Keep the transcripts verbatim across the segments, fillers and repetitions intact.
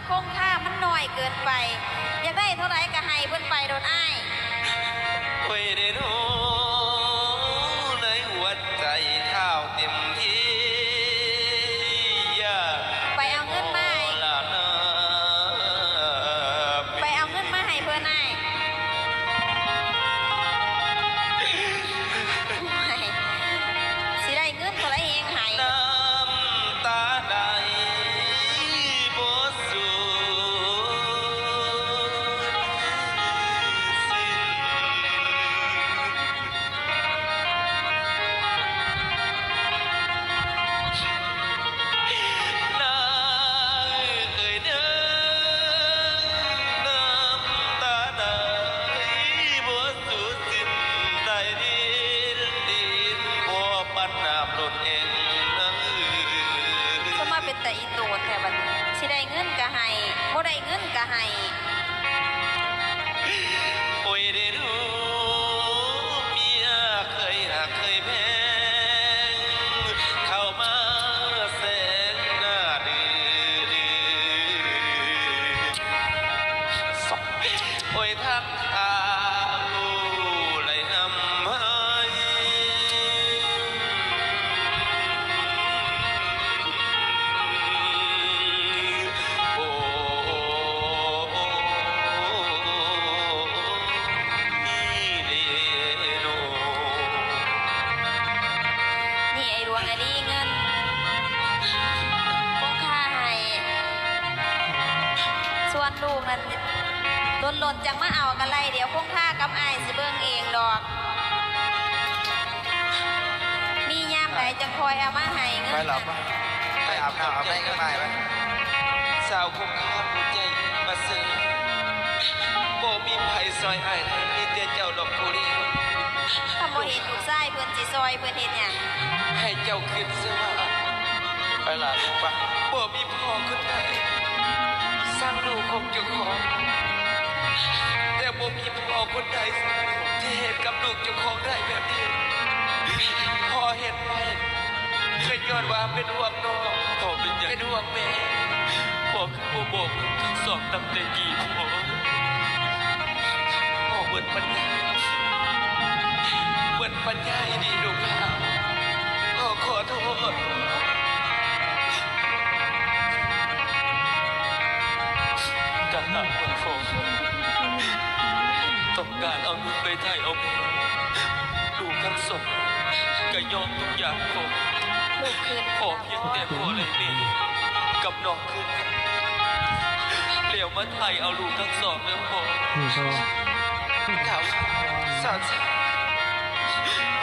คงค่ามันน้อยเกินไป อยากได้เท่าใดก็ให้เพิ่นไปโลดอ้าย โอ้ยเด้อหนู ในหัวใจเฒ่าเต็มที่ อยาก ไปเอาเงินมาให้ ขอลานา ไปเอาเงินมาให้เพิ่นอ้าย สิได้เงินเท่าใดแฮงให้ น้ำตาไหลบ่สูญสิ้น นางเอ่ยเด้อ น้ำตาไหลบ่สูญสิ้นใต้ดิน ดินบ่ปันน้ำล้นแอ่งนางเอ่ย ก็มาเป็นตาอีโตนแท้บัดนี้ สิได้เงินก็ให้ บ่ได้เงินก็ให้ โอ้ยเด้อลูก เมียเคยหักเคยแพง เข้ามาแซงหน้าดื้อ โอ้ยทักทายไหลนำให้ โอ้ นี่เด้อโน นี่ไอ้หลวงอะดีเงิน คงค่าให้ ส่วนลูกนั่น โดนๆ จั่งมาเอาก็ไล่ เดี๋ยวคงค่ากับอ้ายสิเบิ่งเองดอก มียามใดจั่งคอยเอามาให้เงิน ไปหรอ ไปอาบน้ำอาบแป้งกันมาไป สาวคงคาผู้ใจมาซื้อ บ่มีไผซอยอ้ายได้ มีแต่เจ้าดอกผู้เดียว ถ้าบ่เห็นลูกชายเพิ่นสิซอยเพิ่นเฮ็ดหยัง ให้เจ้าคิดซะว่า ไปล่ะลูกปะ บ่มีพ่อคนใดสั่งลูกของเจ้าของ แต่บ่มีพ่อคนใดที่เฮ็ดกับลูกเจ้าของได้แบบนี้ พ่อเฮ็ดไป ก็ย้อนว่าเป็นห่วงน้อง พ่อเป็นหยัง เป็นห่วงแม่ พ่อคือบ่บอกลูกทั้งสองตั้งแต่กี้ พ่อ พ่อเบิดปัญญา เบิดปัญญาอีหลีลูกหลาน พ่อขอโทษ ถ้าหากว่าพ่อต้องการเอาเงินไปไถ่เอาแม่ ลูกทั้งสองก็ยอมทุกอย่างพ่อ ลูกคืน พ่อเพียงแต่พ่อและแม่กับน้องคืน แล้วมาไถ่เอาลูกทั้งสองเด้อพ่อ นี่ก็ เฒ่า สาวสาว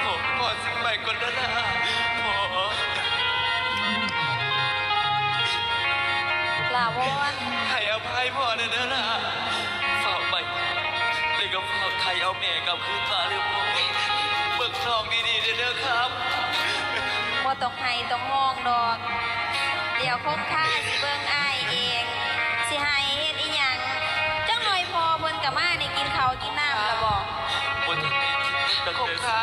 พ่อ พ่อสิไปก่อนเด้อล่ะ พ่อ หล่าวอน ให้อภัยพ่อเด้อล่ะ ฝากไป แล้วก็ฝากไถ่เอาแม่กลับคืนมาเด้อพ่อ เบิ่งน้องดีๆเด้อครับ บ่ต้องไห้ต้องฮ้องดอก เดี๋ยวคงค่าสิเบิ่งอ้ายเอง สิไห้เฮ็ดอิหยัง จักหน่อยพ่อเพิ่นก็มานี่ กินข้าวกินน้ำละบ่ บ่ทันได้กินตั้งแต่ คงค่า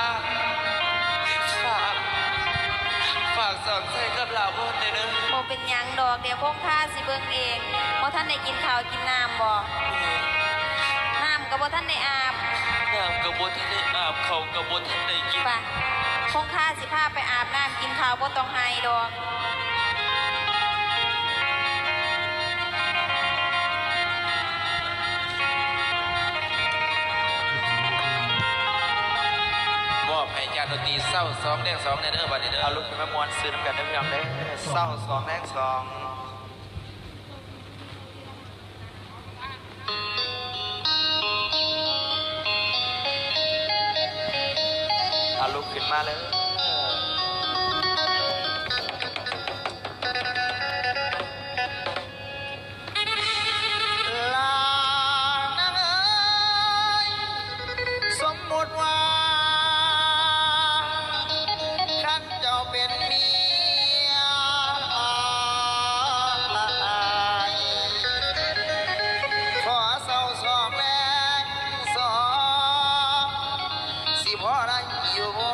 ฝาก ฝากสอนใส่กับหลาบนเด้อ บ่เป็นหยังดอก เดี๋ยวคงค่าสิเบิ่งเอง บ่ทันได้กินข้าวกินน้ำบ่ น้ำก็บ่ทันได้อาบ น้ำก็บ่ทันได้อาบ ข้าวก็บ่ทันได้กิน ไป คงค่าสิพาไปอาบน้ำกินข้าว บ่ต้องไห้ดอก มอบให้อาจารย์ดนตรีเศร้าสองแดงสองแน่เด้อบัดนี้เด้อ เอาลูกขึ้นมาม่วนซื่นนำกันเด้อพี่น้องเด้อ เศร้าสองแดงสอง เอาลุกขึ้นมาเลย ลานางเอ๋ย สมมุติว่า คันเจ้าเป็นเมียอ้าย ขอเศร้าสองแรงสอง สิพอได้อยู่บ่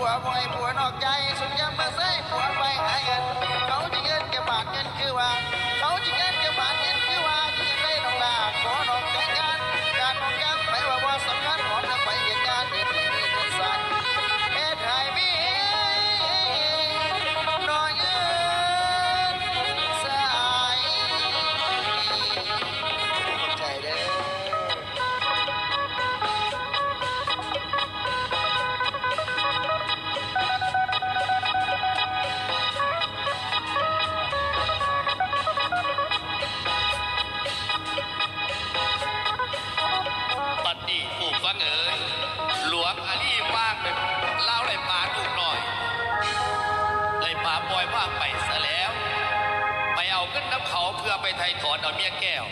บ่ให้ผัวนอกใจ สุดยามเมื่อใส่ผัวไปหาเงิน เขาจะเงินจะบาทเงินคือว่า เขาจะเงินจะบาทเงินคือว่า ที่จะได้น้องลา ขอน้องแต่งงาน การน้องยังไปว่าบ่สำคัญ หอมจะไปเฮ็ดงาน เฮ็ดให้มีเงินสั่น เฮ็ดให้มีน้อยเงินใส่ ขอบใจเด้อ บัดนี้ผู้ฟังเอ๋ย หลวงอาลีว่างไป ลาวไล่ปาลูกน้อย ไล่ปาปล่อยว่างไปซะแล้ว ไปเอาเงินนำเขาเพื่อไปไถ่ถอนเอาเมียแก้ว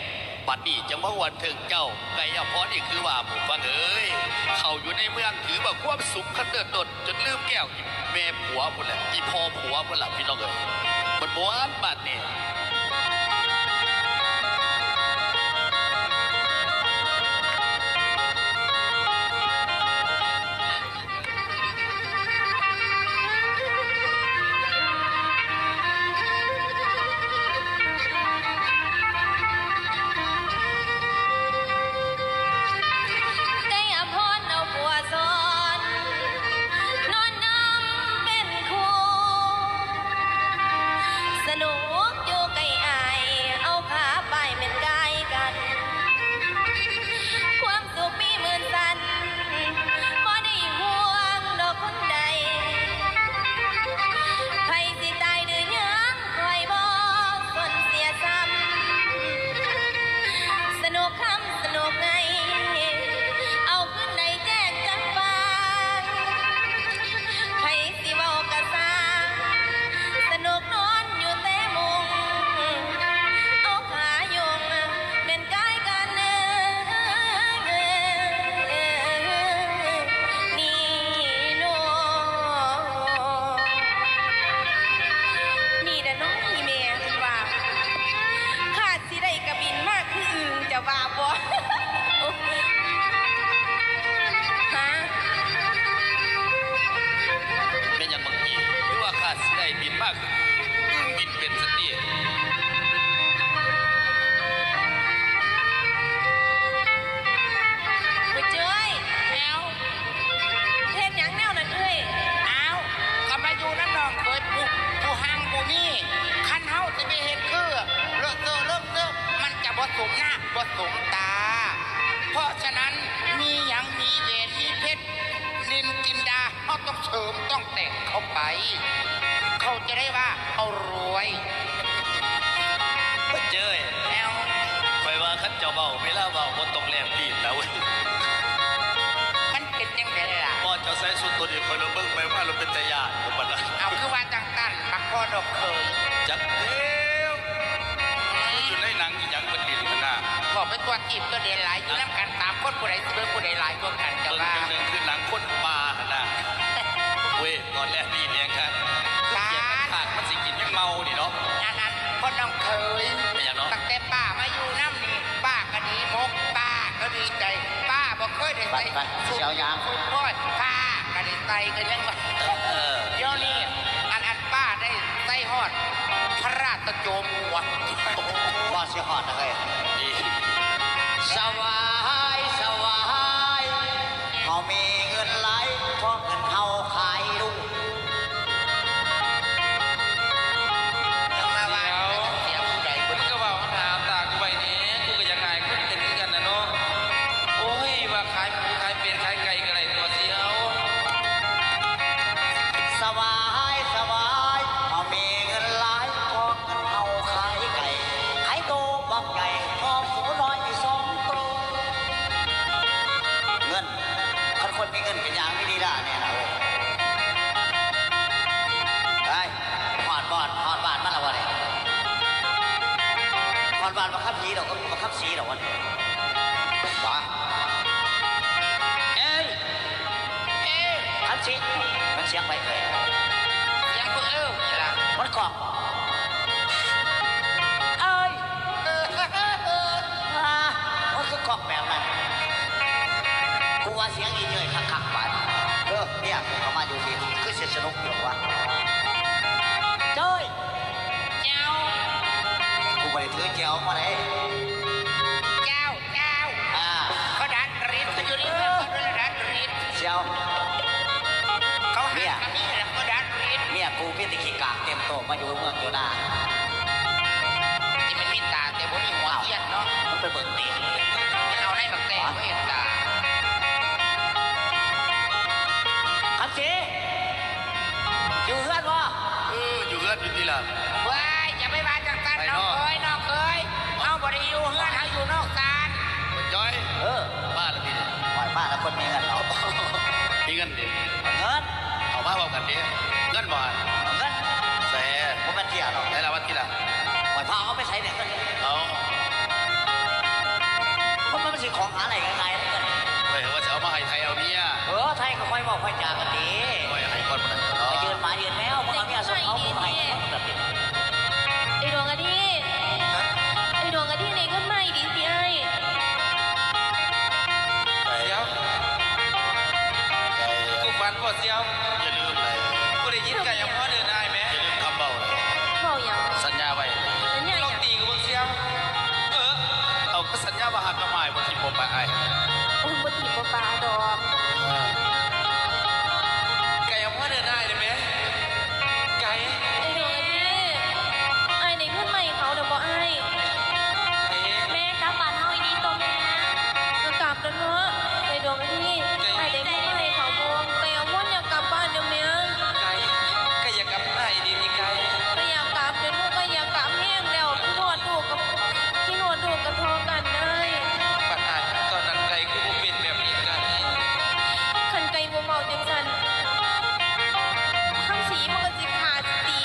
บัดนี้จั่งมาฮอดเถิงเจ้า ไกรอภรณ์ นี่คือว่าผู้ฟังเอ๋ย เข้าอยู่ในเมืองถือว่าความสุขคันเลิศล้น จนลืมแก้วอีแม่ผัวพุ้นแหละ อีพ่อผัวพุ้นล่ะพี่น้องเอ๋ย มันม่วนบัดนี้ ไกรอภรณ์เอาผัวซ้อน นอนนำเป็นคู่ สนุกอยู่ใกล้อ้าย เอาขาป้ายแม่นกายกัน ความสุขมีหมื่นสัน บ่ได้ห่วงดอกคนใด ไผสิตายหรือยัง ข้อยบ่สนเสียซ้ำ สนุกค่ำสนุกไง เอาคืนใดแจ้งจังปาง ไผสิเว้ากะซ่าง สนุกนอนอยู่แต่มุง เอาขาโยงแม่นกายกันเด้อ นี่น้อ นี่เด้อน้องอีแม่เพิ่นว่า ข้าสิได้กะบินมาคืออึ่งจะว่าบ่ ฮะ แม่นหยังบักอี คือว่าข้าสิได้บินมาคืออึ่ง อึ่งบินเป็นซั่นติ บ่เจ้ย แอว เฮ็ดหยังแนวนั้นเอื้อย อ้าว ก็มาอยู่นำน้องเขยผู้ ผู้ห่างผู้มี คันเฮาสิไปเฮ็ดคือเลอะเซอะเลอะเซอะ มันจะบ่สมหน้าบ่สมตา เพราะฉะนั้นมีหยังมีแหวนมีเพชรนิลจินดา เฮาต้องเสริมต้องแต่งเข้าไป เขาจะได้ว่าเฮารวย บ่เจ้ย แอว ข้อยว่าคันเจ้าเว้า เวลาเว้าบ่ต้องแลบลิ้นนะเว้ย มันเป็นจั่งใดล่ะ พอเจ้าใส่ชุดตัวนี้ ข้อยลองเบิ่งไปมาแล้วเป็นตาย้าน ผมว่านะ เอาคือว่าจั่งซั้น บักพ่อดอกเขย จักเด้ว อยู่ในหนังอีหยังเพิ่นเล่นหั่นนะ บอกไปตัวจีบตัวเด่นหลาย อยู่นำกันสามคน ผู้ใดสิเบิ่งผู้ใดหลายกว่ากัน เจ้า เบิ่ง ว่า จั่งหนึ่งคือหนังคนป่าหั่นนะ เว้ย ตอนแรกนี่เนี่ยครับ คือเสียงมันขาด มันสิกินยังเมานี่เนาะ อันนั้นพ่อน้องเขย เป็นหยังเนาะ ตั้งแต่ป้ามาอยู่นำนี่ ป้าก็ดีมก ป้าก็ดีใจ ป้าบ่เคยได้ใส่ ไปๆ ชุด เสี่ยวยาง ชุดพร้อย ป้าก็ได้ใส่กันยังว่า เออ เดี๋ยวนี้ อัน อันป้าได้ใส่ฮอด พระราชโจมหัว บ่สิฮอดนะเฮ้ย ดี สบาย สบาย เฮามีเงินหลาย เพราะเงินเฮาขายลูก จังมาว่า เดี๋ยว เสียผู้ใด มึงก็เว้ามาถามตากูไว้นี่ กูก็อยากอายคนเป็นคือกันน่ะเนาะ โอ้ย ว่าขายหมูขายเป็ดขายไก่ก็ได้ตัวเสี่ยว สบาย สบาย เฮามีเงินหลาย เพราะเงินเฮาขายไก่ ขายโตบักใหญ่ พอหมูน้อยสองโต เงิน คันคนมีเงินเป็นอย่างนี้ดีล่ะเนี่ยนะเว้ย ไป ฮอดบ้าน ฮอดบ้านมาแล้ววะเนี่ย ฮอดบ้านบักคำสีดอก บักคำสีดอกวะเนี่ย ว้า เอ้ย เอ้ย คำสี มันเสียงไปเอ่ย เสียงผู้เอ้ยนี่ล่ะ มันกล่อง เอ้ย เออ อ่า มันคือกล่องแบบนั้น กูว่าเสียงอีเยยคักๆ บาดนี้ เออ เนี่ย กูเข้ามาอยู่ที่ คือสิสนุกอยู่วะ เจ้ย เจ้า กูบ่ได้ถือแจวมาเลย เจ้า เจ้า อ่า เขาดัดริด เขาอยู่ในเมืองเขาดัดริด เจ้า เขาหา เนี่ย กันนี่แหละเขาดัดริด เนี่ย กูมีแต่ขี้กากเต็มโต๊ะมาอยู่เมืองอยู่นา ที่มันมีตาแต่บ่มีหัวเทียนเนาะ มึงไปเบิ่งตี เอาได้บักแตงบ่เห็นตา คำศรี อยู่เฮือนบ่ เออ อยู่เฮือนอยู่ติล่ะ ว้าย อย่าไปว่าจังซั่น ไป น้อง น้อง เอ้ย น้องเอ้ย เฮาบ่ได้อยู่เฮือน เฮาอยู่นอกศาล โอ้ย จ้อย เออ มาแล้วติเนี่ย ปล่อยมาแล้วคนมีเงินเนาะ มีเงินติ เงิน เอามาเว้ากันติ เงินบ่หั่น เงิน แส บ่แม่นเที่ยดอก ได้ละวันที่ละ ปล่อยพาเอาไปใส่เนี่ย เอา มัน มันสิของหาได้ง่ายๆเด้อ เฮ้ย ว่าสิเอามาให้ไทยเอาเมีย เออ ไทยก็ค่อยเว้าค่อยจากันติ ค่อยให้ก่อนบ่ได้เนาะ ไปยืนหมายืนแมว มึงเอาเมียส่งเขา มึงให้แบบนี้ ไอ้ดวงอาทิตย์ ไอ้ดวงอาทิตย์นี่เงินมาอีกดีสิไอ้ เสี่ยว กูฝันบ่เสี่ยว อย่าลืมเลย กูได้ยินไก่อภรเอิ้นอ้ายแหม อย่าลืมคำเว้าเลย เว้าหยัง สัญญาไว้ สัญญาหยัง ลองตีกูเบิ่งเสี่ยว เออ เอาก็สัญญาว่าหากกับอ้ายบ่ถิ่มบ่ปะอ้าย โอ้ย บ่ถิ่มบ่ปะดอก เออ ไก่อภรเอิ้นอ้ายได้แหม ไก่ ไอ้ดวงอาทิตย์ อ้ายได้เงินมาให้เขาแล้วบ่อ้าย ไก่ แม่กลับบ้านเฮาอีหลีตัวแม่ ก็กลับแล้วเนาะ ไอ้ดวงอาทิตย์ ไก่ อ้ายได้เงินมาให้เขาบ่ ไก่อภรอยากกลับบ้านเด้อแม่ ไก่ ไก่อยากกลับบ้านอีหลีติไก่ ไก่อยากกลับเด้อลูก ไก่อยากกลับแฮงแล้ว คิดฮอดลูกกับ คิดฮอดลูกกับพ่อกันเด้อ บัดนั้นตอนนั้นไก่คือบ่เป็นแบบนี้ไก่ คันไก่บ่เว้าจังซั่น คำศรีมันก็สิฆ่าสิตี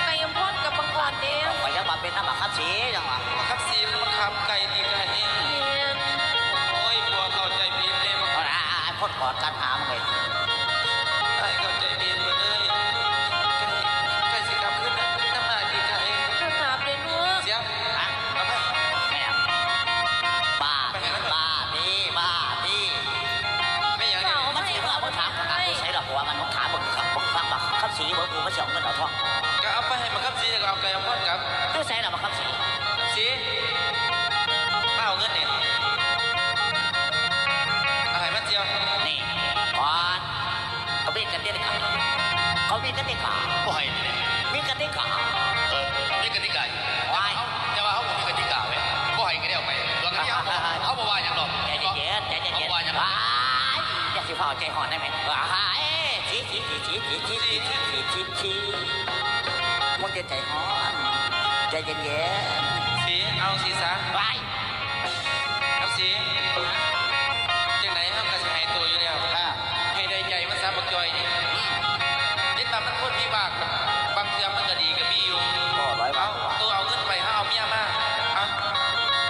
ไก่อำพรกับบังอ่อนเด้ ข้อยยังว่าเป็นนำบักคำศรีจังหวะ บักคำศรีมันบังคับไก่ตีไก่เอง แม่น โอ้ย ผัวเข้าใจผิดเลยบัก เอาล่ะ อ่ะ อ่ะ คนกอดกันหามึงเลย ไก่เข้าใจผิดหมดเลย ไก่ ไก่สิกลับคืนนำ นำหน้าตีไก่ ก็กลับเลยลูก เสีย ฮะ เอาไป แม่ บ้า บ้า พี่ บ้า พี่ ไม่อย่างนั้น มันสิเมื่อมึงถามกูถามกูใส่ดอกหัวมัน มึงถามมึง มึงฟังบักคำศรีเบิ่งกูมาเสี่ยวเงินเอาทอง ก็เอาไปให้บักคำศรีแล้วก็เอาไก่อำพรกลับ อยู่ไสล่ะบักคำศรี ศรี มาเอาเงินนี่ เอาให้มันเสี่ยว นี่ ก่อน เขามีกติกา เขามีกติกา บ่ให้นี่แหละ มีกติกา เออ มีกติกาอยู่ ว้าย แต่ว่าเขาบ่มีกติกาเว้ย บ่ให้ก็แล้วไป ส่วนอันนี้เขาบ่ เขาบ่ว่าหยังดอก ใจเย็นๆ ใจเย็นๆ เขาบ่ว่าหยังดอก ว้าย อย่าสิฟ้าวใจฮ้อนได้ไหม ว้าย สิ สิ สิ มึงจะใจฮ้อน ใจเย็นๆ สิ เอาสิซะ ว้าย ครับสิ จังใดเฮาก็สิให้ตัวอยู่แล้ว อ่า ให้ได้ใจมันซะบักจ้อยนี่ อืม เห็นว่ามันคนวิบาก บางเทื่อมันก็ดีก็มีอยู่ โอ้ ร้อยบาท เอา ตัวเอาเงินไป เฮาเอาเมียมา เอา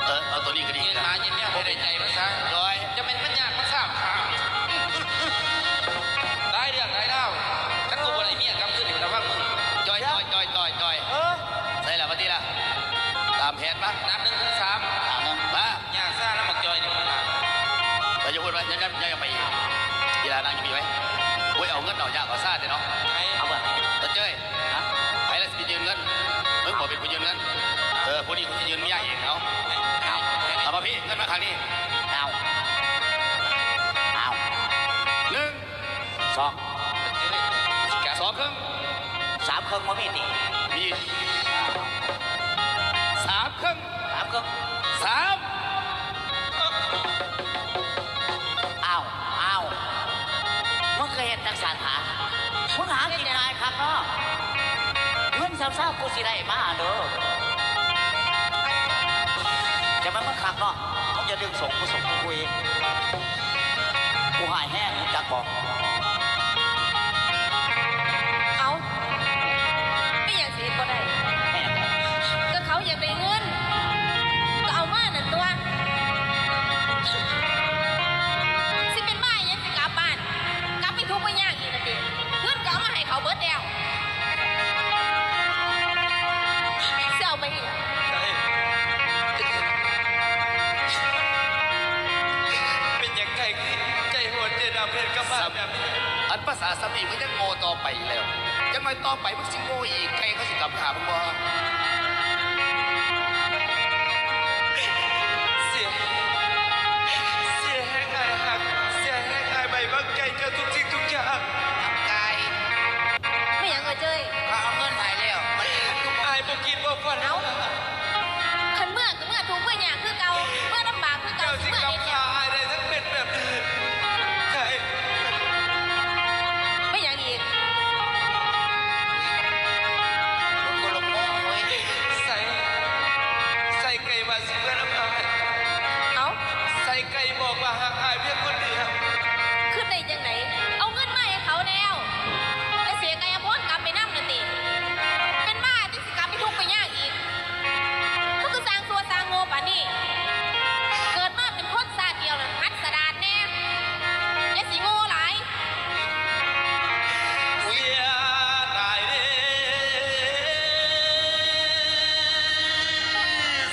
เออ เอาตัวนี้ก็ดี ยืนหมายืนแมวให้ได้ใจมันซะ จ้อย จะเป็นมันยากมันซ่า หลายเรื่องหลายราว คันกูบ่ได้เมียกลับคืนนี่ระวังมึง จ้อย จ้อย จ้อย จ้อย จ้อย เออ ใส่ละบัดนี้ล่ะ ตามแผนมา นับหนึ่งถึงสาม อ่า มา ย่างซ่าแล้วบักจอยนี่มันมา ไปอยู่พูดไว้ ยัง ยัง ยังไปอีก กีฬานั่งอยู่พีไว้ โอ้ย เอาเงินเอายากเอาซ่าเถอะเนาะ เอาเบิ่ง ตาเจ้ย ฮะ ไปแล้วสิไปยืมเงิน มึงบอกเป็นผู้ยืมเงิน เออ ผู้นี้กูจะยืมเมียเอง เอา เอา เอามาพี่ เงินมาทางนี้ เอา เอา หนึ่ง สอง สองครึ่ง สามครึ่งบ่มีติ มี สามครึ่ง สามครึ่ง สาม อ้าว อ้าว มึงเคยเห็นจังสันหา มึงหากินง่ายคักเนาะ เงินสาวๆกูสิได้มาเด้อ จะมามึงคักเนาะ มึงจะดึงส่งกูส่งกูคุย กูหายแห้ง รู้จักบ่ เอ้า เป็นหยังสิเฮ็ดบ่ได้ แม่น ก็เขาอยากได้เงิน ก็เอามานั่นตัว สิเป็นบ้าหยังสิกลับบ้าน กลับไปทุกข์ไปยากอีกนั่นติ เงินก็เอามาให้เขาเบิดแล้ว สิเอาไปเฮ็ดหยัง เป็นหยังไก่ ไก่โหดเจดำเฮ็ดกับบ้านแบบนี้ อันปะ สาสำนีมึงยังโง่ต่อไปอีกแล้ว จักหน่อยต่อไปมึงสิโง่อีก ไก่เขาสิกลับหามึงบ่ เสีย เสียแฮงอ้ายฮัก เสียแฮงอ้ายไว้วางใจเจ้าทุกสิ่งทุกอย่าง ไก่ ไม่หยังเอ่ยเจ้ย เขาเอาเงินให้แล้ว มัน อ้ายบ่คิดบ่ฝัน เอ้า คันเมือก็เมือทุกข์เมือยากคือเก่า เมือลำบากคือเก่า เจ้าสิกลับหาอ้ายได้ทั้งเป็นแบบนี้ ไก่ ไม่หยังอีก ใส่ ใส่ไก่ว่าสิเมือนำอ้าย เอ้า ใส่ไก่บอกว่าฮักอ้ายเพียงคนเดียว คิดได้จั่งใด เอาเงินมาให้เขาแล้ว ไปเสียไก่อภรณ์กลับไปนำนั่นติ เป็นบ้าติ สิกลับไปทุกข์ไปยากอีก มึงคือสร้างซัวสร้างโง่ปานนี้ เกิดมาเป็นคนชาติเดียวน่ะ หัดสะดาดแน่ อย่าสิโง่หลาย เสียดายเด้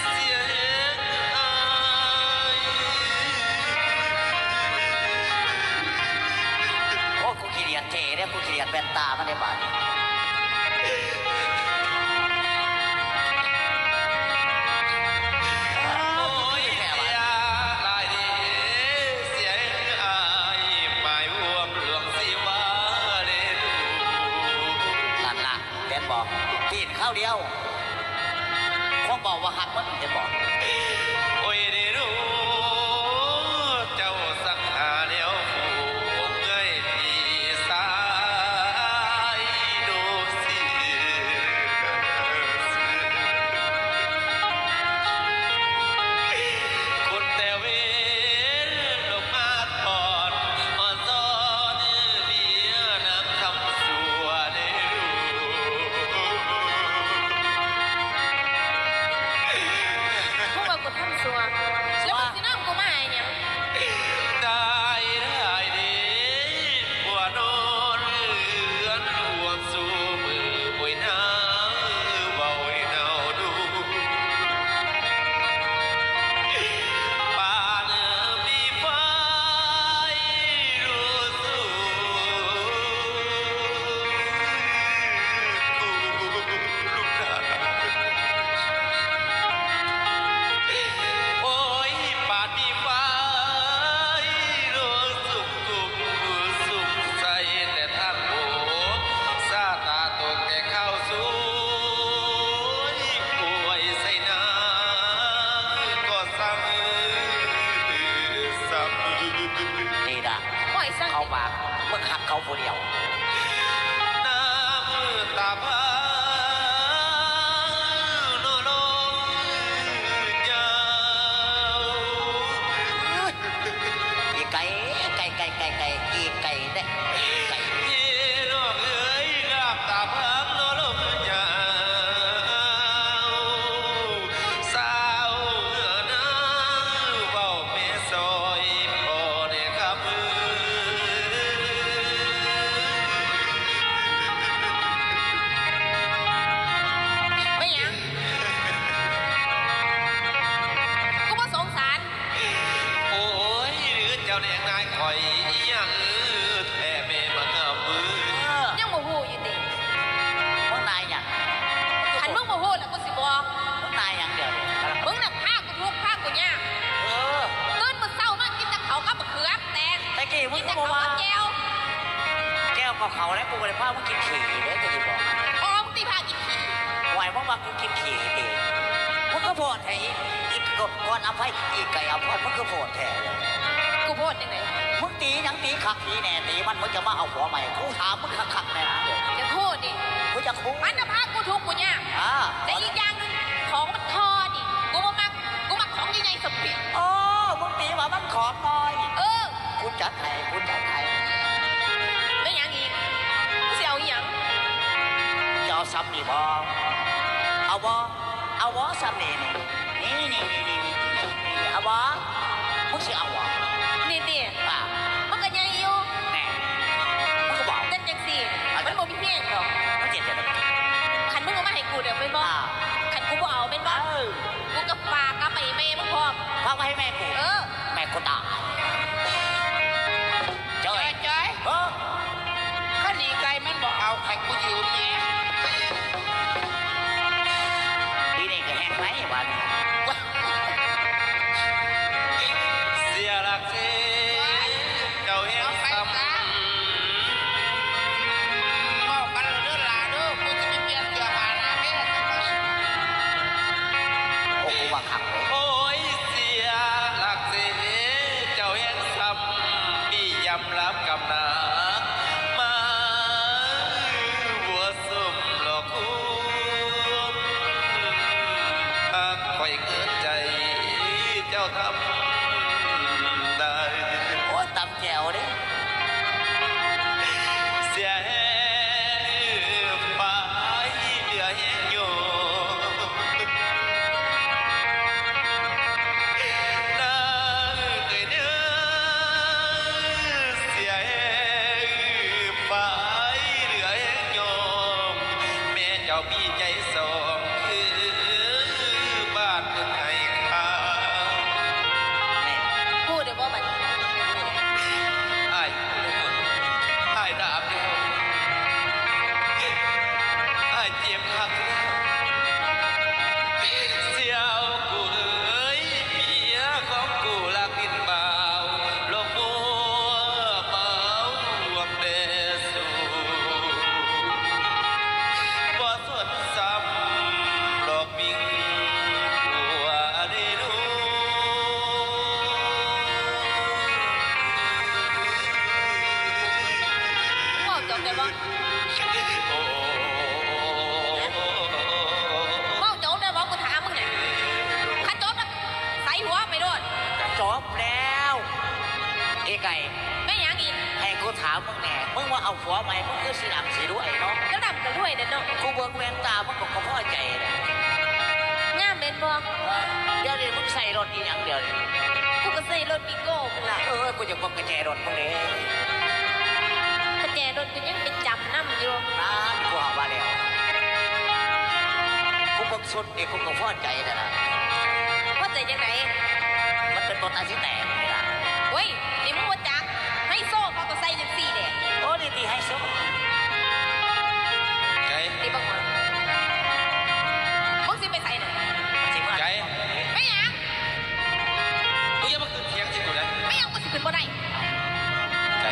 เสียเองอ้าย โอ้ กูขี้เดียดเท่เด้ กูขี้เดียดแว่นตามันได้บาด โอ้ย เสียหลายเด้ เสียอ้าย หมายห่วงหลวงสิว่าเด้อ นั่นล่ะ เห็นบ่ ปีนคราวเดียว คงบอกว่าฮักมัน เห็นบ่ โอ้ยเด้อ เจ้าสักหาแล้วผู้เงยพี่สายดูสิ คนแต่เวนลงมาทอน มาซ้อนเมียนำทำสัวเด้อ มึงว่ากูทำสัว แล้วมึงสินำกูมาให้หยัง ได้ได้ดี ผัวนอนเรือนรวมสู่มือป่วยหนาวเบาหนาวดู ปานมีไฟรู้สูง ลูกหลาน โอ้ย ปานมีไฟรู้สุขทุกข์สุขใสแต่ท่านโบ สาตาตกแก่ข้าวสวยป่วยใส่นา ก็สั่งซ้ำ นี่นะ ปล่อยสั่ง เขามา มึงหักเขาผู้เดียว น้ำตาพาโนโลยาว อีไก่ ไก่ ไก่ ไก่ ไก่ อีไก่เนี่ย ไก่ พี่น้องเอ๋ย น้ำตาพาโนโลยาว สาวเหือนาเว้าแม่ซอยพ่อแน่ครับ ไม่หยัง กูบ่สงสาร โอ้ย หรือเจ้าแดงนายข่อยอีหยังแท้แม่มาเงามือ ยังบ่ฮู้อยู่ติ มึงนายหยัง คันมึงบ่ฮู้แล้วกูสิบอก มึงนายหยังเดี๋ยวนี้ มึงน่ะพากูทุกข์พากูยาก เออ ตื่นมื้อเช้ามากินแต่ข้าวกับบักเขือแตง แต่กี้มึงก็บ่ว่า กินแต่ข้าวกับแจ่ว แจ่วกับข้าวแล้วกูบ่ได้พามึงกินขี้เด้อ กูสิบอก อ๋อ มึงติพากินขี้ ไหวมึงว่ากูกินขี้ติ มึงก็โพดแท้อีก อีกก่อนอภัย อีกไก่อภรณ์ มึงก็โพดแท้ กูโพดจั่งใด มึงตีหยังตีคักตีแน่ตีมัน มึงจะมาเอาผัวใหม่ กูถามมึงคักๆแน่นะ อย่าโทษดิ กูจะคุย มันน่ะพากูทุกข์กูยาก อ่า แต่อีกอย่างหนึ่ง ของมันทอนี่ กูบ่มัก กูมักของใหญ่ๆสมผิด โอ้ มึงตีว่ามันของน้อย เออ กูจัดให้ กูจัดให้ ไม่หยังอีก มึงสิเอาอีหยัง จะเอาซ้ำนี่บ่ เอาบ่ เอาบ่ซ้ำนี่นี่ นี่นี่นี่นี่นี่นี่ เอาบ่ มึงสิเอาบ่ นี่ติ อ่า มันก็ใหญ่อยู่ แน่ มึงก็บอก แต่จังซี่ อ่ะ มันบ่มีแฮงดอก มันเจ็บจัง คันมึงเอามาให้กูเดี๋ยวแม่นบ่ อ่า คันกูบ่เอาแม่นบ่ เออ กูก็ฝากกลับไปให้แม่มึงพร้อม ฝากไว้ให้แม่กู เออ แม่กูตาย จ้อย จ้อย เออ รับกำหนักมา บัวส้มหลอกลวง หากข้อยเกินใจ เจ้าทำได้ โอ้ย ตำแจ่วเด้ เสียแฮงฝ่ายเหลือแฮงโย นางเอ้ยเด้อ เสียแฮงฝ่ายเหลือแฮงโยม แม่เจ้ามีใจสอง คือบาดเพิ่นให้ข้า พูดเดี๋ยวบ่บัดนี้ อ้าย อ้ายดาบเดียว อ้ายเจ็บคักแล้ว เสี่ยวกูเอ๋ย เมียของกูลักดินบ่าว ลงบัวเบา แต่สู บ่สนซ้ำ หลอกบิ่งผัวได้รู้ เว้าจบได้บ่ โอ้ เว้าจบได้บ่ กูถามมึงเนี่ย คันจบแล้วใส่หัวไปโลด จบแล้ว เอ้ไก่ แม่นหยังอีก ให้กูถามมึงแหน่ มึงว่าเอาผัวใหม่ มึงคือสิดำสิรวยเนาะ ก็ดำก็รวยเด้อเนาะ กูเบิ่งแว่นตามึงก็ ก็พอใจแล้ว งามแม่นบ่ เดี๋ยวนี้มึงใส่รถอีหยังเดี๋ยวนี้ กูก็ใส่รถวิโก้พุ้นล่ะ เออ กูอยากเบิ่งกระแจรถมึงเด้ กระแจรถกูยังไปจำนำอยู่ นั่นกูว่าแล้ว กูเบิ่งชุดนี่กูก็พอใจแล้วล่ะ พอใจจังได มันเป็นตัวตายสิแตกนี่ล่ะ โอ้ย นี่มึงบ่จัก ไฮโซเขาก็ใส่จังซี่แหละ โอ้ นี่ติไฮโซ ไก่ นี่บักหมา มึงสิไปไสน่ะ สิมา ไก่ ไปหยัง มึงอย่ามาขึ้นเถียงสิกูนะ ไม่หยังกูสิขึ้นบ่ได้ ไก่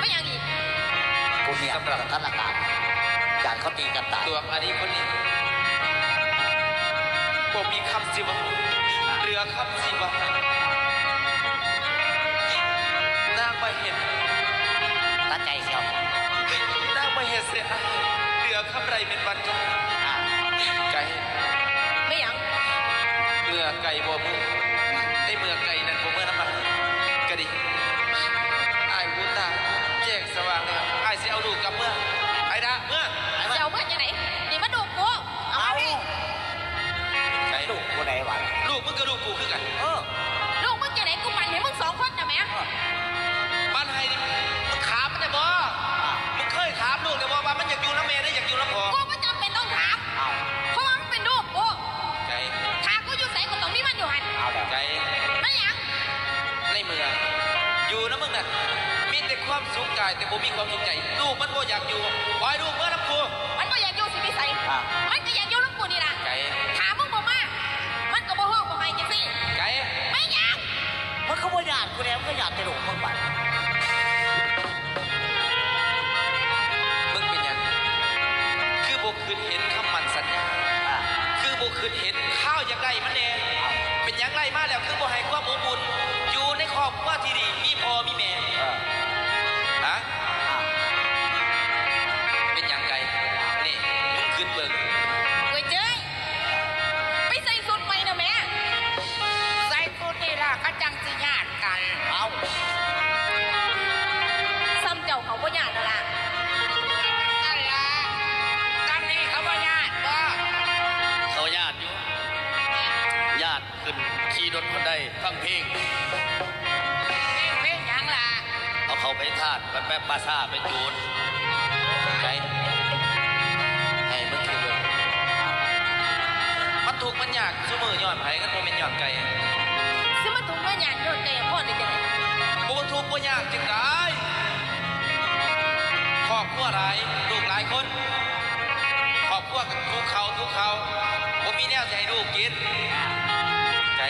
ไม่หยังอีก กูเนี่ย สำหรับ สถานการณ์ การเขาตีกันตาย ตัวอดีตคนนี้ บ่มีคำสิเว้า เหลือคำสิเว้า นางมาเฮ็ด ตัดใจเสียว นางมาเฮ็ดเสีย เหลือคำใดเป็นบัตร อ่า ไก่ ไม่หยัง เมื่อไก่บ่เมือ ในเมื่อไก่นั้นบ่เมือนำมัน ก็ดี อ้ายหูตาแจ้งสว่างแล้ว อ้ายสิเอาลูกกลับเมือ ไอ้ดา เมือ สิเอาเมือจังได นี่มาดูกู เอามา เอา พี่ ไก่ ลูกผู้ใดวะ ลูกมึงกับลูกกูคือกัน เออ ลูกมึงจังได กูปั่นให้มึงสองคนน่ะแหม ปั่นให้นี่ มึงถามมันได้บ่ อ่ะ มึงเคยถามลูกได้บ่ว่ามันอยากอยู่นำแม่หรืออยากอยู่นำพ่อ กูบ่จำเป็นต้องถาม อ้าว เพราะว่ามันเป็นลูกกู ไก่ ถ้ากูอยู่ไสก็ต้องมีมันอยู่หั่น เอาแล้ว ไก่ ไม่หยัง ในเมือง อยู่นำมึงนั่น มีแต่ความสุขกายแต่บ่มีความสุขใจ ลูกมันบ่อยากอยู่ ปล่อยลูกเมือนำกู มันบ่อยากอยู่สิไปไส อ่ะ มันก็อยากอยู่นำกูนี่ล่ะ ไก่ ถ้ามึงบ่มา มันก็บ่ฮ้องบ่ไห้จังซี่ ไก่ ไม่หยัง มันก็บ่ย้านกูแล้ว มันก็ย้านแต่ลูกมึงบัด มึงเป็นหยัง คือบ่คิดเห็นคำมั่นสัญญา อ่า คือบ่คิดเห็นคราวอยากได้มันแหน่ เป็นหยังได้มาแล้วคือบ่ให้ความอบอุ่น อยู่ในครอบครัวที่ดี มีพ่อมีแม่ เออ ฮะ อ่า เป็นหยังไก่ นี่ มึงคิดเบิ่ง เว้ยเจ้ย ไปใส่ชุดใหม่น่ะแม่ ใส่ชุดนี่ล่ะ เขาจั่งสิย้านกัน เอ้า ซ้ำเจ้าเขาบ่ย้านนั่นล่ะ นั่นล่ะ จั่งนี้เขาบ่ย้านบ่ เขาย้านอยู่ ย้านขึ้นขี่รถคนใดฟังเพลง เพลง เพลงหยังล่ะ เอาเขาไปทาด ไปแป๊บปาซ่า ไปจูด ไก่ ให้มันคือเรื่อง มันทุกข์มันยากซุมื้อย้อนไผ คันบ่แม่นย้อนไก่ สิมาทุกข์มายากย้อนไก่พ่อได้จังได๋ บ่ทุกข์บ่ยากจังได๋ ครอบครัวหลาย ลูกหลายคน ครอบครัวก็ทุกข์เขาทุกข์เขา บ่มีแนวสิให้ลูกกิน ไก่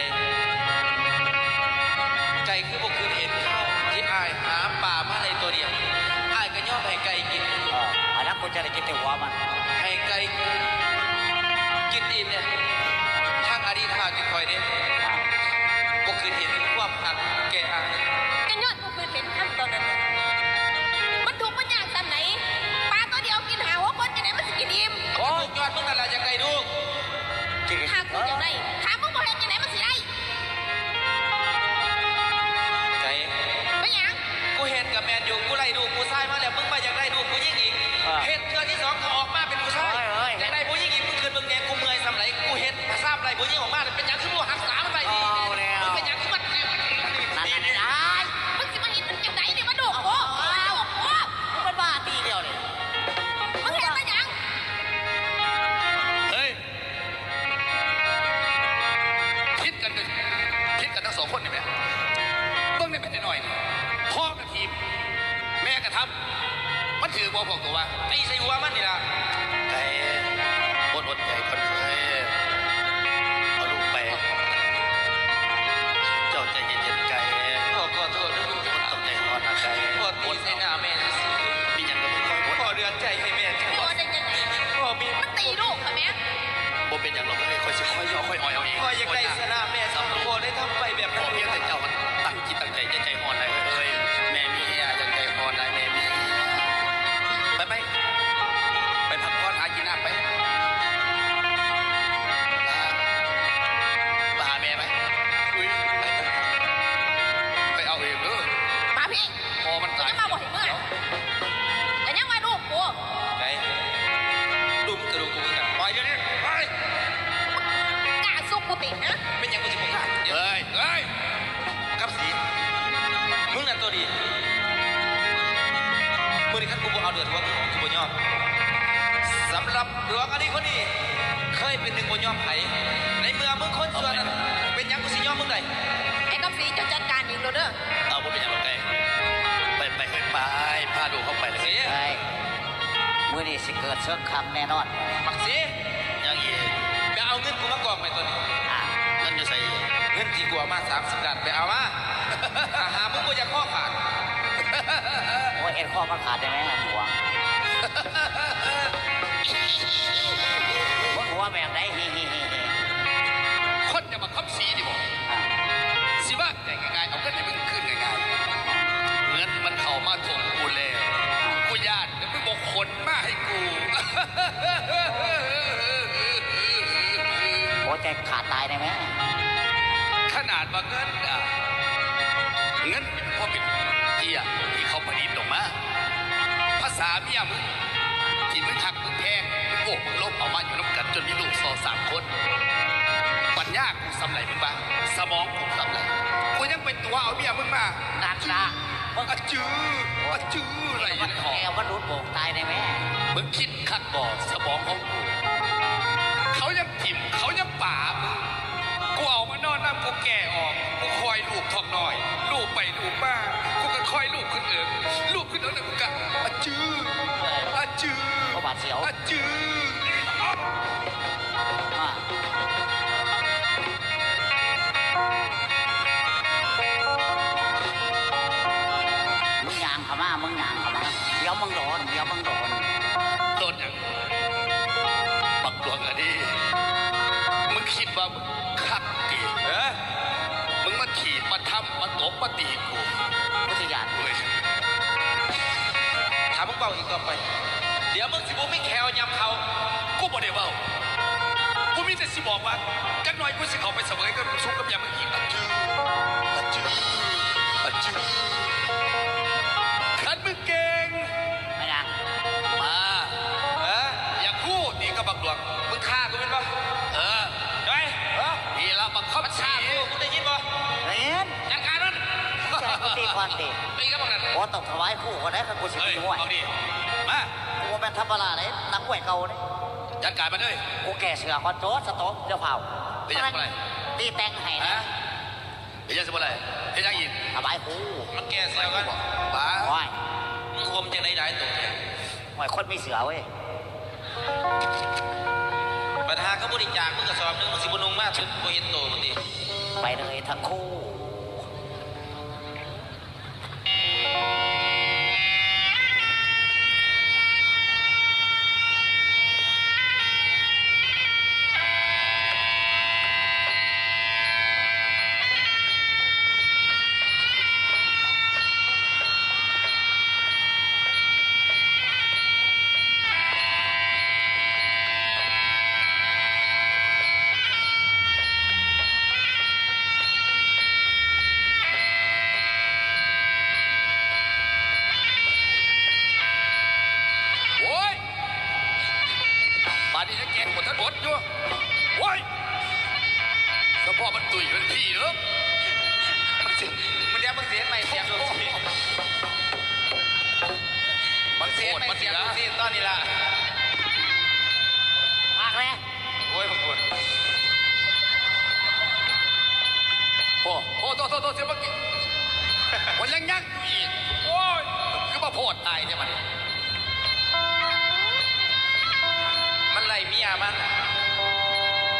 ไก่คือบ่คือเห็นข้าวที่อ้ายหาปลามาได้ตัวเดียว อ้ายก็ยอมให้ไก่กิน เออ อันนั้นกูจะได้กินแต่หัวมัน ให้ไก่กินอิ่มเนี่ย ทางอดีตหากินคอยเด้ อ่า บ่คือเห็นความหักแก่อ้าย ก็ย้อนกูคือเห็นคำตอนนั้น เขาบอกตัวว่าตีใส่หัวมันนี่ล่ะ ไก่ อดอดใจก่อนเอ้ย เอาลูกไป เจ้าใจเย็นๆ ไก่ พ่อขอโทษนะลูก ต้องใจร้อนนะไก่ พ่อตีใส่หน้าแม่ซื่อๆ มีหยังก็ต้องคอยอด พ่อเดือดใจให้แม่จัง พ่อได้จังได๋ พ่อมี มันตีลูกค่ะแม่ บ่เป็นหยังหรอกเอ้ย ข้อยสิคอยยอ คอยอ่อยเอาเอง พ่ออยากได้ชนะแม่ พ่อได้ทำไปแบบนั้น พ่อเพียงแต่เจ้าตั้งจิตตั้งใจ อย่าใจร้อนหลายเอ้ย แม่มีแฮง อย่าใจร้อนหลาย แม่มี ไป ไป ไปพักผ่อน หากินน้ำไป ไปหาแม่ไป อุ้ย ไป ไปเอาเองเด้อ มาพี่ พ่อมันตาย จะมาบอกให้เมื่อ แต่ยังว่าลูกกู ไก่ ลูกมึงกับลูกกูคือกัน ไปเดี๋ยวนี้ ไป กล้าสู้กูตินะ เป็นหยังกูสิบ่กล้า เฮ้ย เฮ้ย กับสี มึงนั่นตัวดี มื้อนี้คันกูบ่เอาเลือดหัวมึงออก กูบ่ยอม สำหรับดวงอดีคนนี้ เคยเป็นหนึ่งบ่ยอมไผ ในเมื่อมึงคนชั่วนั้น เป็นหยังกูสิยอมมึงได้ ไอ้กับสีเจ้าจัดการเองโลดเด้อ เอาบ่เป็นหยังหรอกไก่ ไป ไป ไป พาลูกเขาไปเลย สี เฮ้ย มื้อนี้สิเกิดเซิงคังแน่นอน บักสี ยังอีก ไปเอาเงินกูมากองไว้ตัวนี้ อ่ะ เงินอยู่ไสอีก เงินที่กูเอามาสามสิบล้าน ไปเอามา ถ้าหากมึงบ่อยากคอขาด โอ้ย เฮ็ดคอมันขาดได้ไหมหัว มึงหัวแบบไหน ฮิฮิฮิฮิ คนจะมาคบสีนี่บ่ อ่ะ สิว่า ใจง่ายๆ เอาเงินให้มึงคืนง่ายๆ เงินมันเข้ามาถ่วงกูแล้ว กูย้านแล้วมึงบ่ขนมาให้กู หัวใจขาดตายได้ไหม ขนาดว่าเงินอ่ะ เงินเป็นพอเป็นเตี้ยที่เขาผลิตออกมา ภาษาเมียมึง ที่มึงหักมึงแพง มึงโอบมึงลบเอามาอยู่นำกันจนมีลูกสองสามคน ปัญญากูส่ำใดมึงบ้าง สมองกูส่ำใด กูยังไปตั๋วเอาเมียมึงมา นั่นล่ะ มึงอะจื้อ อะจื้ออะไรอยู่ในห้อง แกว่าหลุดโบกตายได้ไหม มึงคิดคักบ่ สมองของกู เขายังถิ่ม เขายังป๋ามึง กูเอามานอนนำ กูแก่ออก กูคอยลูบท้องน้อย ลูบไปลูบมา กูก็คอยลูบขึ้นเอิง ลูบขึ้นเอิงแล้วกูก็อะจื้อ อะจื้อ บ่บาดเสียว อะจื้อ อ่ะ มึงย่างเข้ามา มึงย่างเข้ามา เดี๋ยวมึงโดน เดี๋ยวมึงโดน โดนหยัง บักหลวงอันนี้ มึงคิดว่ามึงคักติ เออ มึงมาถีบมาทำมาตบมาตีกู กูสิย่าน เว้ย ถ้ามึงเว้าอีกต่อไป เดี๋ยวมึงสิบ่มีแข้วยำเขา กูบ่ได้เว้า กูมีแต่สิบอกว่า จักหน่อยกูสิเข้าไปเสวยกับสุขกับยามมึงอีก อะจื้อ อะจื้อ อะจื้อ คันมึงเก่ง มายัง มา เออ อยากพูดนี่ก็บักหลวง มึงฆ่ากูแม่นบ่ เออ ได้ เออ นี่ละบักคำ มันฆ่ากู มึงได้ยินบ่ ได้ยิน จัดการมัน ใช่กูตีก่อนดิ ตีกับบักนั่น โอ้ ต้องถวายครูก่อนนะ คันกูสิ เฮ้ย ตีมวย เอาดิ มา กูบ่แม่นธรรมดาเลย นักมวยเก่าเลย จัดการมันเลย กูแก้เสื้อก่อนโจ๊ะ สต๊อป เจ้าเผ่า เป็นหยังบ่ได้ ตีแต่งให้นะ ฮะ เป็นหยังสิบ่ได้ เป็นหยังอีก ถวายครู มันแก้เสื้อก่อน บ้า โอ้ย มึงคมจังได๋หลายตัวแท้ โอ้ย คนมีเสื้อเว้ย ปัญหาเขาบริจาคมึงกระสอบหนึ่ง มึงสิบ่นุ่งมาสุดบ่เห็นโตมึงติ ไปเลยทั้งคู่ โอ้ย บาดนี้ยังแกงหมดทั้งหมดอยู่ โอ้ย สะโพกมันตุ้ยเป็นพี่เด้อ มันเดี๋ยวมึงเสียใหม่เสียงดูสิ มึงเสียใหม่เสียงดูสิ ตอนนี้ล่ะ มากเลย โอ้ย บางคน โอ้ โอ้ โทษ โทษ โทษ เสียงเมื่อกี้ มันยังยักอยู่อีก โอ้ย คือมาโพดตายเนี่ยมัน มัน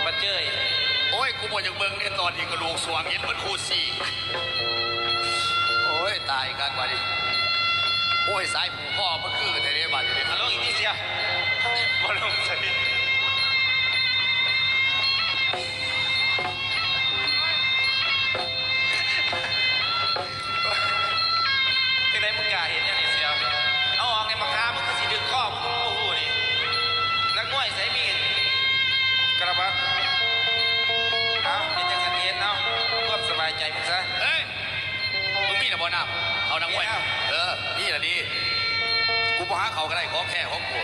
บัดเจ้ย โอ้ย กูบ่อยากเบิ่งในตอนนี้กระดูกสวงเห็นมันคู่สี่ โอ้ย ตายคักบัดนี้ โอ้ย สายผูกคอมันคือแท้เด้บัดนี้ เอาลงอีกนิดเดียว บ่ลงใส่ จังได๋มึงกล้าเฮ็ดแนวนี้เสี่ยว เอาออกในบักหามึงก็สิดึงคอมึง กูบ่ฮู้นี่ นักมวยไสมีด กระบัด เอาเฮ็ดจังซั่นเฮ็ด เอา ความสบายใจมึงซะ เฮ้ย มึงมีน่ะบ่น้ำ เอานักมวย มีแล้ว เออ นี่ล่ะดี กูบ่หาเขาก็ได้ ของแท้ของกู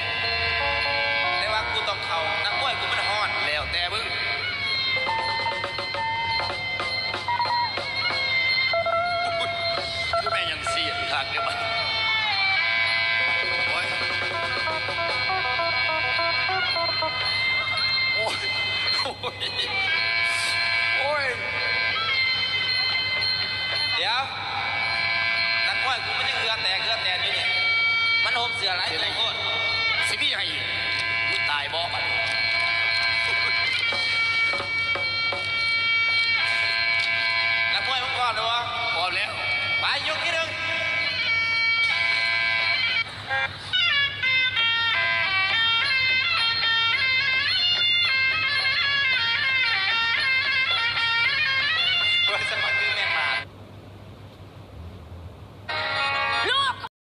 แต่ว่ากูต้องเข้า นักมวยกูมันฮ้อน แล้วแต่มึง คือแม่งยังเสียดคักเด้บัด โอ้ย โอ้ย โอ้ย โอ้ย เดี๋ยว นักมวยกูมันยังเหงื่อแตกเหงื่อแตนอยู่นี่ มันห่มเสื้อหลายตัวโพด สิมีให้อีก